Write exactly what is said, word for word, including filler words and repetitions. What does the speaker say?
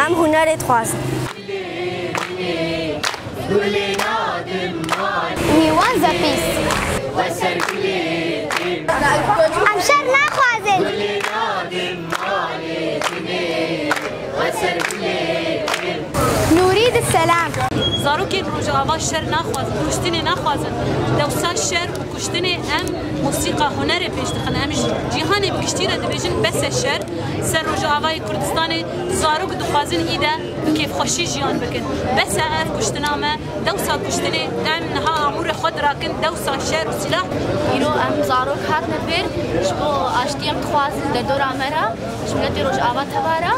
Em hunerê dixwazin. Mîwan zepîs. Em şer naxwazin. Nûrî di selam. Zarokên Rojava şer naxwazin, kuştinê naxwazin. Dewsa şer û kuştinê em musîqa hunerê pêş dixin. Em ji cîhanê bi giştî re dibêjin bes e şer. Ser Rojavayê Kurdistanê zarok dixwazin îde bi kêfxweşî jiyan bikin. Bes e ev kuştina me, dewsa kuştinê em niha amûrê xwe dirakin, dewsa şer û sîlah. Îro em zarok hatine pêr, ji bo aştiyê em dixwazin li derdora me re, ji miletê Rojava tevare.